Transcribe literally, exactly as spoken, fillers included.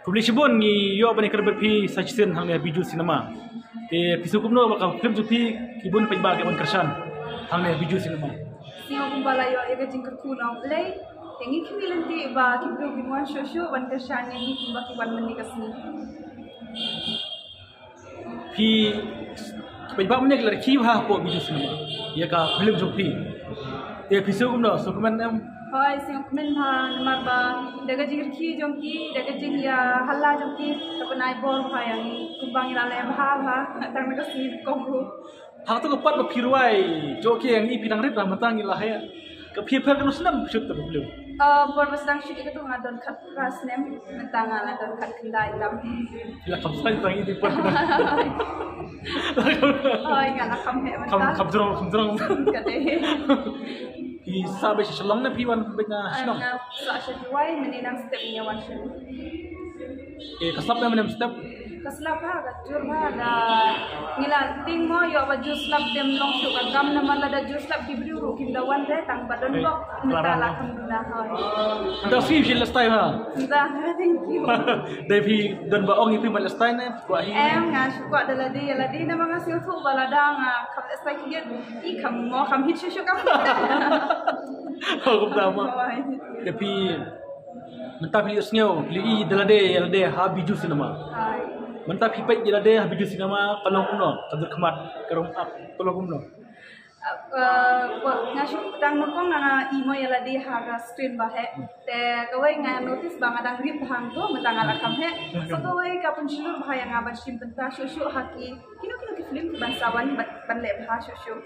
Khublei shibun, ngi ïoh ban ïakren bad phi sa shisien hangne ha Bijou Cinema. Te phi sngew kumno ba ka film jong phi, ki bun paidbah ki wan kyrshan hangne ha Bijou Cinema? Sngew kumba la ïoh ïa ka jingkyrkhu na U Blei. Te ngi khmih lynti ba ki briew kin wan shuh shuh ban kyrshan ïa ngi kumba ki wan mynne ka sngi. Phi, ki paidbah mynne ki la rkhie bha hapoh Bijou Cinema ïa ka film jong phi. Te phi sngew kumno, sngew kmen em? Hooid, sngew kmen bha namar ba da ka jingrkhie jong ki, da ka jingïahala jong ki, ka pynai bor bha ïa ngi, kumba ngi la leh bha bha tang na ka sngi nyngkong ruh. Hato ka part ba phi rwai jong ki, ïa ngi phi nang rit, namar tang ngi la heh. Ka phi pher katno snem phi shoot ïa ka film? Ah, por ba sdang shoot ïa katu nga don khatphra snem, mynta nga la don khatkhyndai tam. Phi la kham slai tang ïa ki por. Hooid, nga la kham heh mynta. Kham, kham jrong, kham jrong. Ka dei. Phi sah beit sha Shillong ne phi wan beit na shnong? Nga sah sha Jowai, mynne dang step ngi wan sha. Eh, ka slap ne mynne step? Ka slap ha, ka jur ha, da ngi la tieng mo, ïoh ba jur slap te ym long shuh ka kam, namar lada jur slap ki briew ruh kim da wan re, tang ba don bok, mynta la kham duna hoi. Mynta sngewsih last time ha? Mynta, thank you. Dei phi don ba ong ïa phi ban last time ne, kwah hi? Em, nga shu kwah da lade ïa lade, namar nga sngewthuh ba lada nga kham last time ki, i kham mo, kham hit shuh shuh kam. Oh, kumta mo. Hoi. Te phi, mynta phi leh sngew, phi leh i da lade ïa lade ha Bijou Cinema. Hoi. Mynta phi peit ïa lade ha Bijou Cinema, ka long kumno, ka dur khmat, ka rung ap, ka long kumno? Uh, nga shu tang nyngkong nga i mo ïa lade ha ka screen ba heh. Te kawei nga notice ba nga dang rit bha hangto, mynta nga la kham heh. So kawei ka pynshlur bha ïa nga ban shim bynta shuh shuh ha ki, kino kino ki film kiban sa wan ban, ban leh bha shuh shuh.